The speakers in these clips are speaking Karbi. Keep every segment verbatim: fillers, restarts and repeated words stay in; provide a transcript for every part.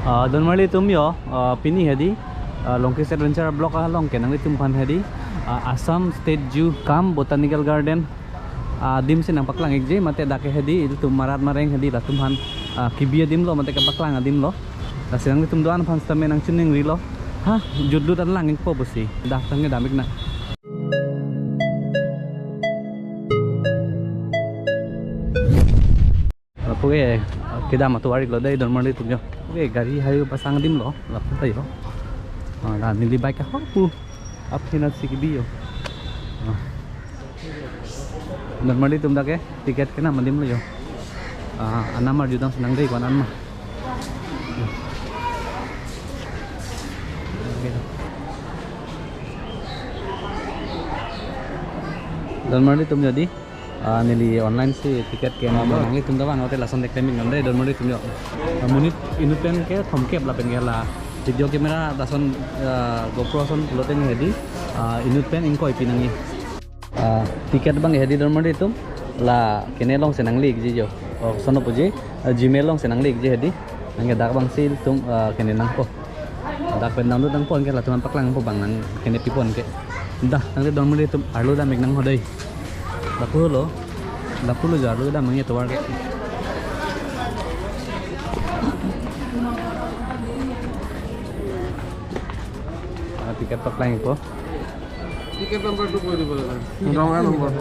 Ah, donmarli atum yo, ah, pini hedi, ah, Longkis Adventure Vlog along ke nanglitum aphan hedi, ah, Assam State Zoo cum Botanical Garden, ah, adim si nangpaklang-ikji, mate dak ke hedi, ilitum marat mareng hedi, latum aphan, ah, kebi adim lo, mate kepaklang adim lo. Lasi nanglitum do-an aphan sitame nangchiningrilo. Ha, jutlut an lang-ikpo pusi. Dak tangte dam-iknang. Lapu ke kedam atovar-iklo dei donmarli atum yo. Oke, gari hayu pasang adim lo, lapu ta yo. Ah, la neli bike ahok pu aphi nat si kebi yo. Ah. Donmarli atum dak ke ticket kenam adim lo yo. Ah, anam arjudam si nang dei ko-an ma. Donmarli atum yo dei. Ah, neli online si ticket ke nangli atum ta van hotel ason dek temik nonde donmarli atum yo. Ah, monit inut pen ke thomkep lapen ke la video camera lason, ah, GoPro ason pulote hedi, ah, inut pen ingkoi pi nangji. Ah, ticket abang hedi donmarli atum la kene along si nangli-ikji yo. Oh, sono puji, ah, Gmail along si nangli-ikji hedi. Nang ke dak abang si ilitum, ah, kene nangpo. Dak pen download nangpo ke latum aphan paklang po abang nang kene pipon ke. Dah, tangte donmarli atum arlo dam-iknang ho dei. Lapu lo. Lapu lo jo arlo dam-ikji atovar ke. Ah, ticket paklang-ikpo. Ticket number টো কৈ দিব দাদা। ৰঙা number.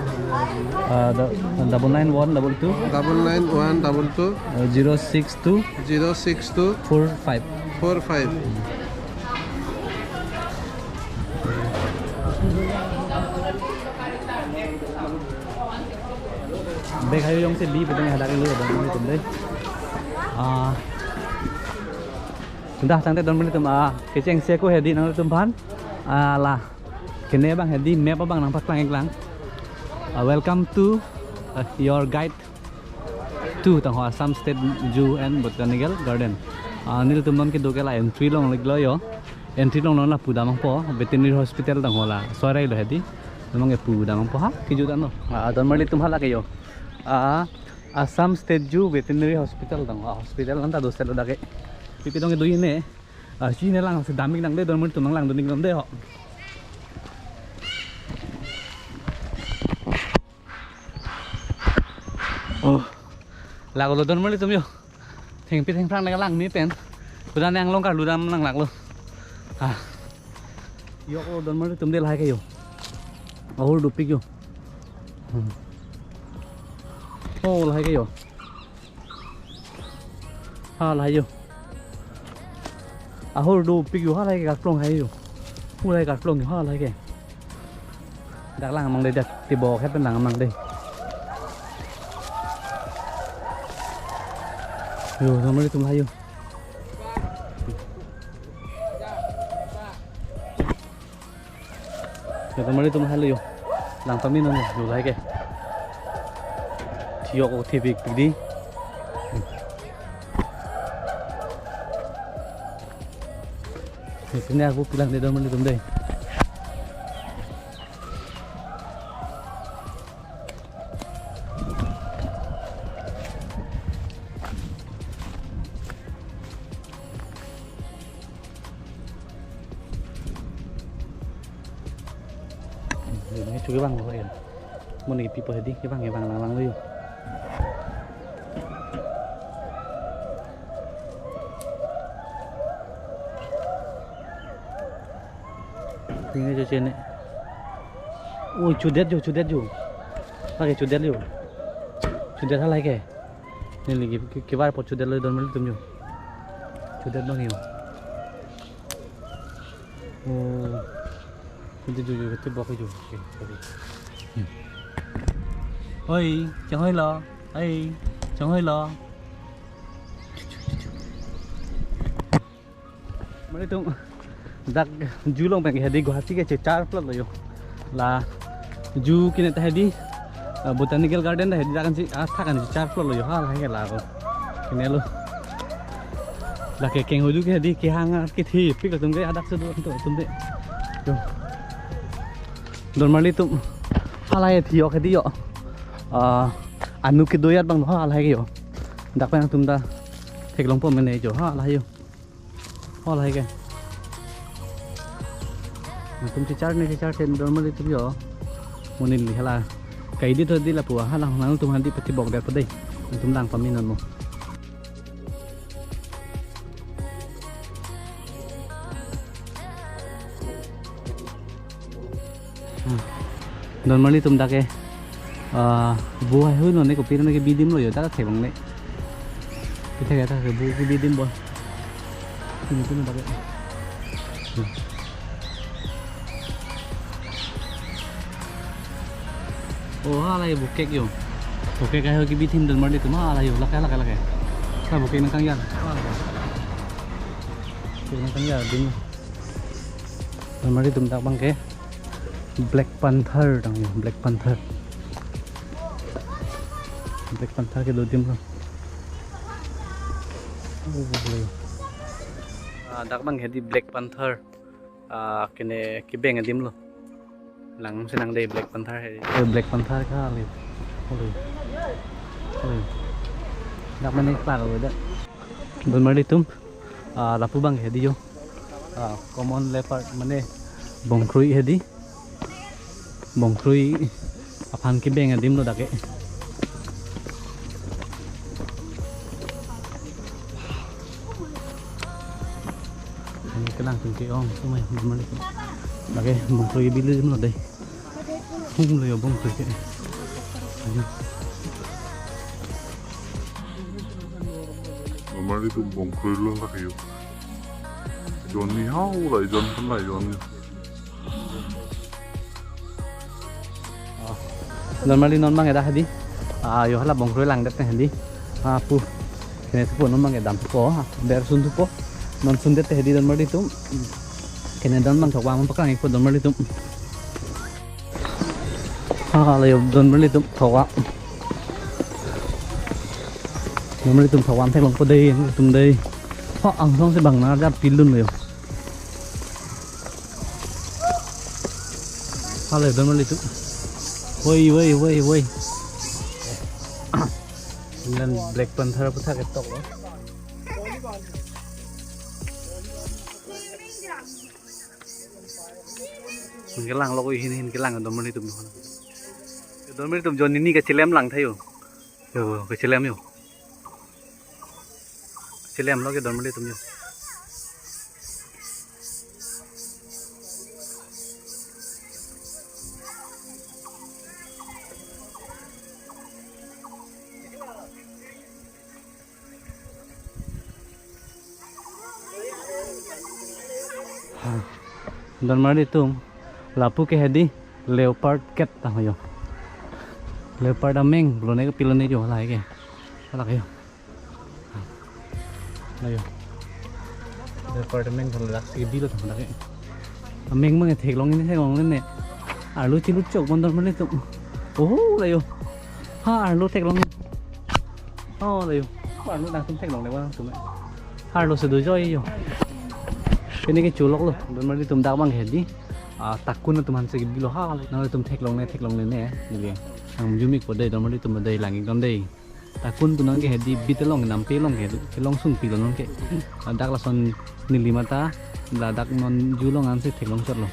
Ah, dou-, double nine one double two, double nine one double two, ah, zero six two, zero six two, four five, four five। Bag hayu jongsi li pu tangte hadak lo donmarli atum dei. Ah, dah tangte donmarli atum, ah, kechengsi ako hedi nanglitum aphan. Ah, la kene abang hedi map abang nangpaklang-iklang. Ah, welcome to, ah, your guide to tangho Assam State Zoo and Botanical Garden. Ah, nelitum non kedo ke la entry along-iklo yo. Entry along non lapu dam nangpo, veterinary hospital tangho la sorai lo hedi. Namang ke pu dam nangpo ha, kejut anlo. Ah, donmarli atum hala ke yo. Ah, Assam State Zoo Veterinary Hospital tangho. Ah, hospital anta do selo dak ke. Pipi tong kedo ine. Ah, si ne lang si dam-iknang dei donmarli atum nang langdun-iknang dei ho. Oh. Lak lo donmarli atum yo. Thengpi thengphrang nang lang me pen. Kuda nang along karlu dam nang lak lo. Ah. Yok lo donmarli atum dei lahai ke yo. Ahur dopik yo. Hmm. Oh, lahai ke yo. Ha, lahai yo. Ahur dopik yo, ha lahai ke karplong hai yo. Hu lahai karplong yo, ha lahai ke. Dak lang amang dei, dak tebok het pen lang amang dei. Yo, donmarli atum lahai yo. Ya, donmarli atum lahai lo yo. Lang pame non yo, yo lahai ke. Thiyok o thipik pik dei. Sini ako pilang dei donmarli atum dei. Ini juga bang, ya. Mau nih pipo hedi, ya bang, ya bang, lang lang dulu. Ini cuci ini. Oh, chudet jo, chudet jo. Pakai chudet jo. Chudet halai ke. Neli ke, ke, kebar po chudet lo donmarli atum jo. Chudet bang jo. Oh. Chudet jo jo, chudet bok jo. Oke, sorry. Hmm. Oi, chonghoi lo. Oi, chonghoi lo. Mane tum dak zoo along pen ke hedi Guwahati ke chechar plot lo jo. La zoo kene ta hedi, ah, Botanical Garden ta hedi dak ansi athak an chechar plot lo jo, halahai ke la ko. Kene lo. Dak ke keng hoju ke hedi kehang ke thipik atum ke hadak si do atum, atum dei. Jo. Donmarli atum halahai thiyok hedi jo. Ah, anu kedo ajat bang halahai ke jo. Dak pen atum ta theklongpo mene jo, halahai jo. Hol hai ke. Nangtum chichar ne chichar ten dormali tum yo. Mo neli hala. Kai di to di lapu ha lang nangtum handi pati bok der padai. Nangtum lang pami non mo. Hmm. Dormali tum dak ke, ah, bu hai hui non ne kopi ne kebi adim lo yo, dak theklongle. Kita kita ke bu kebi adim bol. Ini tuh dak ke. Hmm. Oh, hala yo bukek yo. Bukek ayo kebi adim dormali tum hala yo, lake lake lake. Sa bukek nangkang yar. Hala lake. Bukek nangkang yar adim. Dormali tum dak abang ke Black Panther tang yo, Black Panther. Black Panther kedo adim lo. Oh, boleh. Ah, dak abang hedi Black Panther. Ah, kene kebeng adim lo. Lang si nang dei Black Panther hedi. Eh, Black Panther kali. Boleh. Boleh. Dak mane klar lo dak. Dormali tum. Ah, lapu abang hedi yo. Ah, common leopard mane bongkrui hedi. Bongkrui aphan kebeng adim lo dak ke. Ini kelang tum ke-ong, tumai dormali tum. Dak ke bongkrui bili adim lo dei. Hum lo yo bongkrui ke. Ayo. Dormali tum bongkrui lo lake yo. Jonni hau lai jon pun lai jonni. Dormali non abang ke dak hedi. Ah, yo hala bongkrui langdet ne hedi. Ah, pu. Kene thupo non abang ke dampo. Ah, ber sun thupo. Non sundet hedi dormali tum. Kene don abang thok abang paklang ikpo dormali tum. Hala yo dormali tum thok abang. Dormali tum thok abang theklongpo dei, tum dei. Ha, angsong si bang na ja pilun lo yo. Hala yo dormali tum. Woi, woi, woi, woi. Inlan Black Panther aphuthak ketok lo. Hin kelang lo ko hin hin kelang dormali tum. Dormali tum jonni ni kachelem lang tha yo. Yo, kachelem yo. Kachelem lo ke dormali tum yo. Dormali tum lapu ke hedi leopard cat tang yo. Leopard ameng lo ne ke pilon ne yo hala ke. Hala ke yo. Ayo. Leopard ameng lo dak si kebi lo tang dak ke. Ameng mang theklong ne theklongle ne. Arlo chilut chok bon dormali tum. Oh, la yo. Ha, arlo theklong. Oh, la yo. Arlo nangtum theklongle nangtum. Arlo si dojoi yo. Pini ke cholok lo. Dormali tum dak abang hedi. Ah, takun atum aphan si kebi lo ha. Nangtum theklongle theklongle ne. Neli. Nang jumik po dei dormali tum dei lang ikdom dei. Takun pu non ke hedi bit along nampi along ke hedi kelong sungpi lo non ke. Dak lason neli mata ladak non ju along ansi theklong chot lo.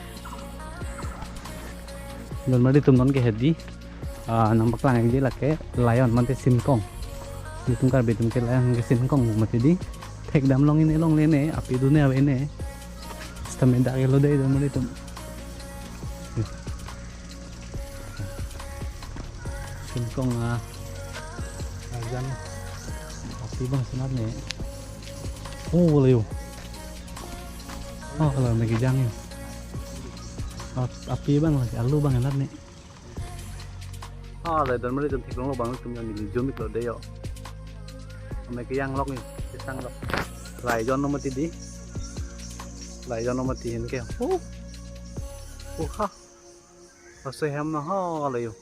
Dormali tum non ke hedi, ah, nangpaklang ikji lake lion mate singkong. Netum Karbi atum ke lion ke singkong mati di. Thekdam long ini longle ne, api dun ne ave ne. Stamina ke lo dei dormali tum. Singkong, ah, arjan. Api abang si nat ne. Oh, la yo. Ah, hala me kejang yo. Ap-, api abang lake, alu abang nat ne. Ah, la yo dormali tum theklong lo abang tum yo neli jumik lo dei yo. Me kejang lok ni, kesang lok. Lai jon lo mati di. Lai jon lo mati hin ke. Oh. Oh, ha. Laso hem no ha la yo.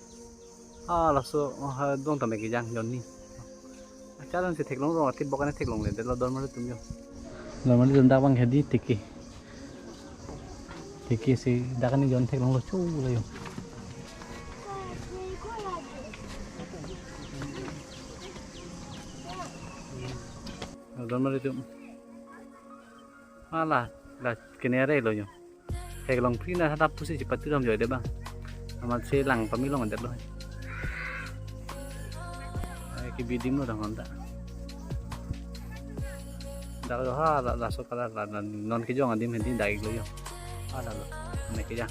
Ah, laso, oh, ha, dong tame kejang jonni. Acharan si theklong rong atit bok ane theklongle, dei lo dormali tum yo. Dormali tum dak abang hedi tiki. Tiki si dak ani jon theklong lo chu la yo. Dormali tum. Hala, la kenere lo yo. Theklong phri na hadap pusi chipatu ram joy de bang. Amat si lang pamilong det lo. Ai, kebi adim lo dang honda. Dak lo ha, la, laso kala la, la, non kejong adim hedi dak lo yo. Hala lo. Ne kejang.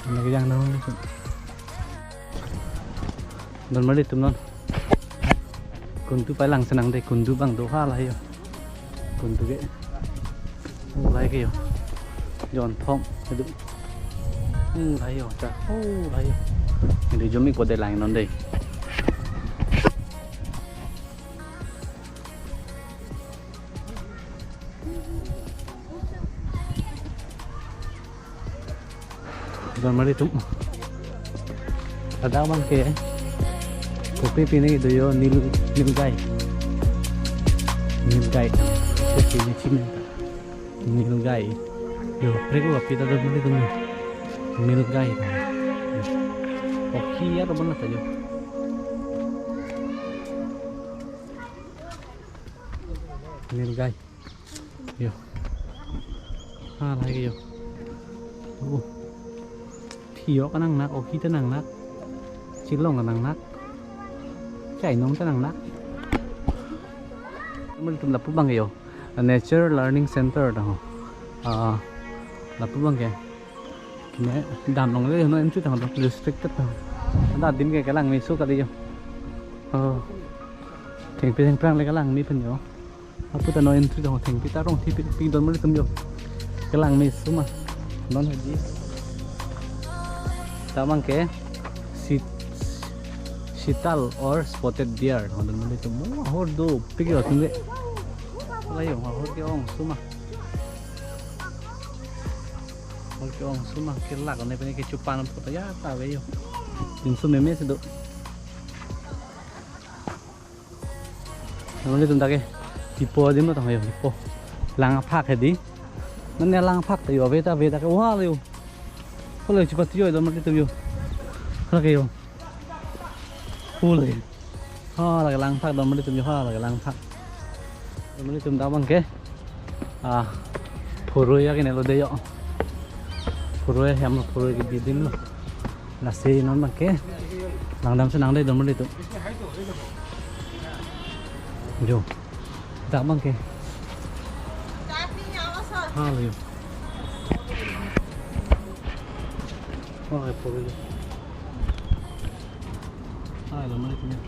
Nang yang nang. Donmarli atum non. Kundu pai lang senang de, kundu bang do hala yo. Kundu ke. Oh, lahai ke yo. Jon thom, aduh. Oh, lahai yo, cha. Oh, lahai yo. Ini jomik pode lang non de. Donmarli atum. Ada man ke. Kopi pini do yo nil, nilgai. Nilgai. Kopi ni cina. Nilgai. Yo, preko api ta donmarli atum. Nilgai. Oki ya teman ta yo. Nilgai. Yo. Ah, lahai ke yo. Oh. Thio kanang nak, oki ta nang nak. Chilong kanang nak. Chainong ta nang nak. Donmarli atum lapu bang ke yo. Nature Learning Center ta ho. Ah, lapu bang ke. Ne dam long le no entry ta ho, restricted ta. Da adim ke kelang meso kali yo. Oh. Thengpi thengphrang le kelang me pen yo. Apu ta no entry dong, thengpi ta rong thipik pik donmarli atum yo. Kelang meso ma. Non hedi. Dak bang ke. Sit-, sital or spotted deer. Donmarli atum. Oh, ahor dopik yo atum de. Lahai yo, ahor ke-ong so ma. Ahor ke-ong so ma. Kelak ne pene kechupan po ta ya ta ave yo. Inso meme si do. Donmarli atum dak ke. Dipo adim lo tang yo, dipo. Lang aphak hedi. Mane lang aphak ta yo, ave ta, ave ta ke. Wah, yo. Hala chipatu yo, donmarli atum yo. Hala ke yo. Hala ke. Hala ke lang aphak, donmarli atum yo, hala ke lang aphak. Donmarli atum dak bang ke. Ah, phurui ya kene lo de yo. Phurui hem lo, phurui kebi adim lo. Lasi non bang ke. Langdam senang de donmarli atum. Yo. Dak bang ke. Hala yo. Hala phurui yo. Hala donmarli atum yo.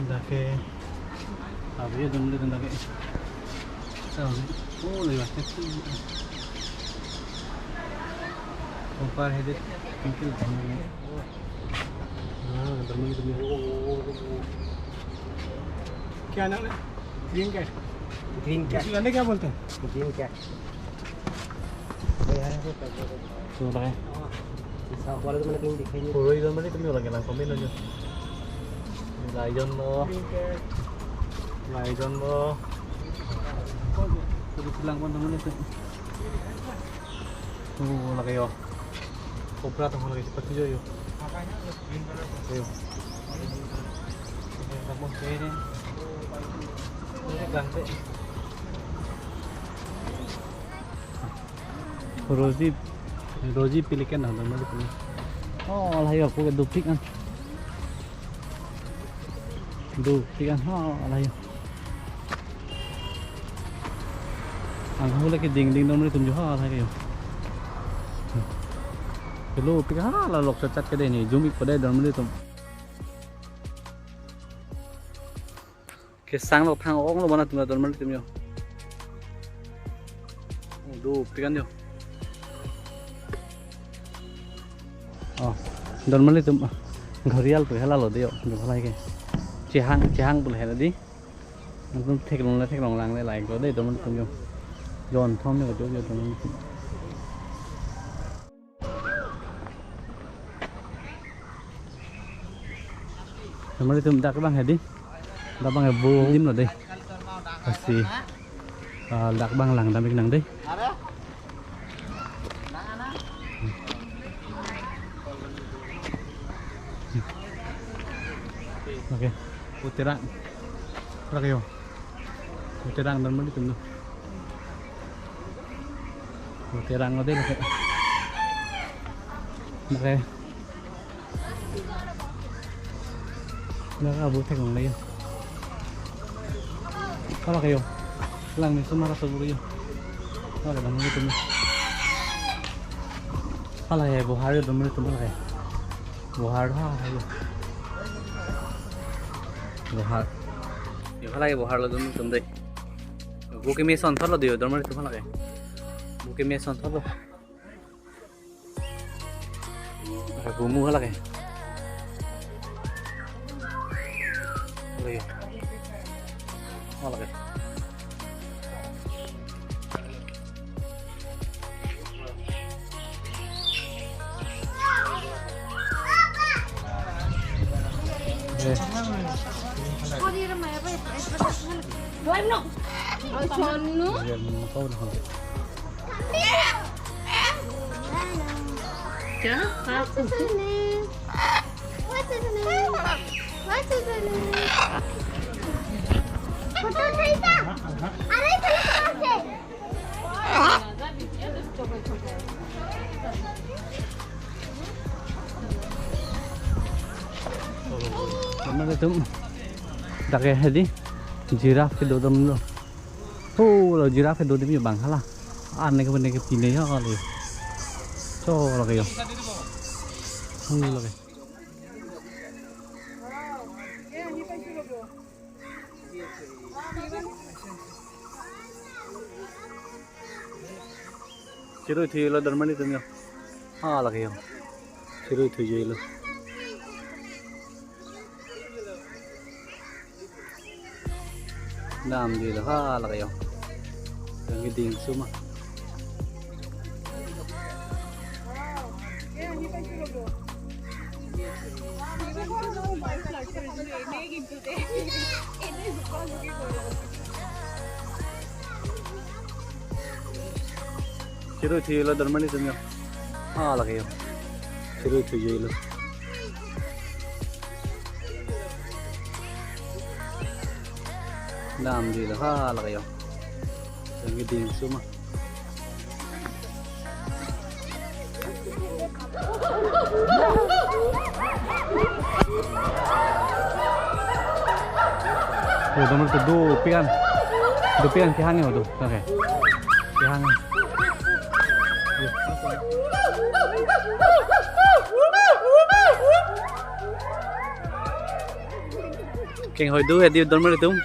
Dak ke. Ave donmarli atum dak ke. Ave. Oh, lewat itu. Kompar hedet. Mungkin. Ah, donmarli atum yo. क्या नाम है? Green cat. Green cat. इसे क्या बोलते हैं? Green cat. So, lahai. Sa kuala tu mana ping dikhai ni. Phurui donmarli atum yo lagi lang komen aja. Lion lo. Lion lo. Sudah silang pon donmarli atum. Oh, lagi yo. Cobra tong lagi cepat tujuh yo. Yo. Kamu keren. Ini bangke. Rosy, Rosy pelican dah, nama dia. Oh, lahai yo, aku dopik an. Dopik an, oh, lahai yo. Ang hula ke ding ding donmarli atum yo, ha, lahai yo. Hello, pik ha, la lok chat chat ke de ni, zoom ik pada donmarli atum. Kesang lo phang ong lo mana atum, donmarli atum yo. Dopik an yo. Oh, donmarli atum, ah, gharial pu hala lo de yo, jo hala ke. Chehang, chehang pu hala de. Atum theklong le theklong lang le lahai lo de donmarli atum yo. Jon thom yo jo yo donmarli atum. Mari tum dak abang hedi. Dak abang ebo dim lo dei. Lasi, ah, dak abang langdam ik nang dei. Oke. Putirang. Lake yo. Putirang dormitory atum lo. Putirang lo dei lake. Oke. Naka abu thek long lagi. Hala kayo. Langmesomar aso buri yo. Hala kayo, langmesomar. Hala kayo, bohar yo, dormitory atum hala kayo. Bohar ha, ha yo. Bohar. Yo, hala kayo, bohar lo dormitory atum dei. Bu keme asonthot lo dei yo, dormitory atum hala kayo. Bu keme asonthot lo. Lake bumu lake. Lake. Oh, lake. Eh. Sonu. Iya, mau kau dah. क्या? What's his name? What's his name? What's his name? Photo उठाई का? अरे, चलो, चलो, चलो। Dormitory atum. Dak ke hedi. Giraffe kedo atum lo. Oh, lo giraffe kedo adim yo bang hala. An ne ke ne ke pine yo kali. So, lake yo. Hmm, lake. Chirui thuilo dormitory atum yo. Ah, lake yo. Chirui thuilo. Damdelo, ha, lake yo. Yang keding suma. Chirui thuilo dormitory atum yo. Ah, lake yo. Chirui thuilo. Damdelo, ha, lake yo. Yang keding suma. Yo, dormitory atum dopik an. Dopik an kehang yo do. Oke. Kehang. Yo. Keng hoi do hedi dormitory atum.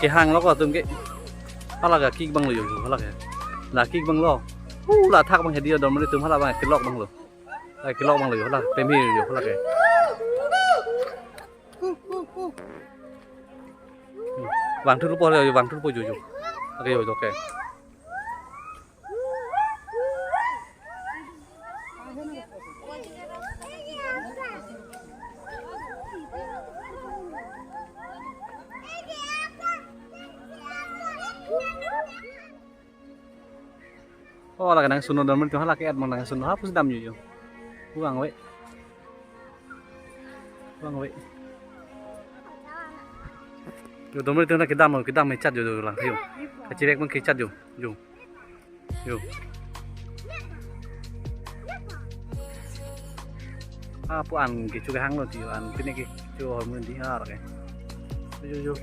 Kehang lo ko atum ke. Hala ke kik abang lo yo, hala ke. La kik abang lo. Uh, la thak abang hedi dormitory atum hala abang kelok abang lo. La kelok abang lo yo, hala pemhir yo, hala ke. Vangthupo yo, vangthupo yo yo. Oke yo, oke. Oh, lake nangsun dormitory atum hala ke-et mo nangsun ha pusi dam yo yo. Buang we. Buang we. Yo dormitory atum kedam, kedam kechat yo yo lang yo. Kachirek pun kechat yo. Yo. Yo. Ah, pu an kecho kehang lo ti yo, an pine kecho hormon di har ke. Yo, yo.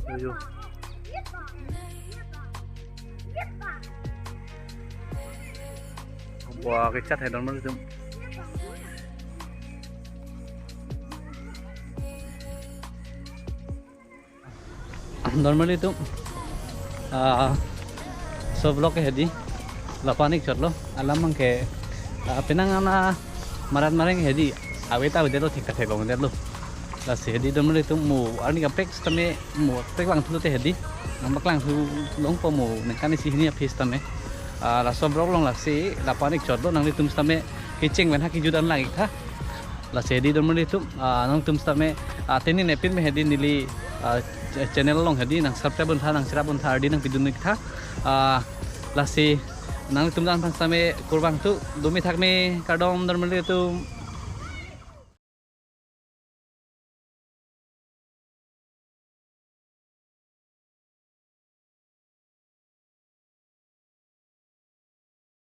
Yo, yo. Wah, kechat hai dormitory atum. Dormitory atum, ah, laso vlog ke hedi lapu-an ik chotlo, alam abang ke, ah, penang ana marat mareng hedi, ave ta avedetlo, thek ta theklongdetlo. Lasi hedi dormitory atum mo arni kaprek sitame mo kaprek vangthu lote hedi, nang paklangthu longpo mo ningkan isi hini aphi sitame. Ah, laso vlog along lasi lapu-an ik chotlo, nanglitum sitame kecheng pen ha kejut an lang ik tha. Lasi hedi dormili atum, ah, nangtum sitame, ah, tini nepin me hedi neli, ah, ch- channel along hedi nang subscribe untha, nang share untha, ardi nangpidun ik tha. Ah, lasi nangtum dan phan sitame kurvangthu, dumi thak me, kardom dormili atum.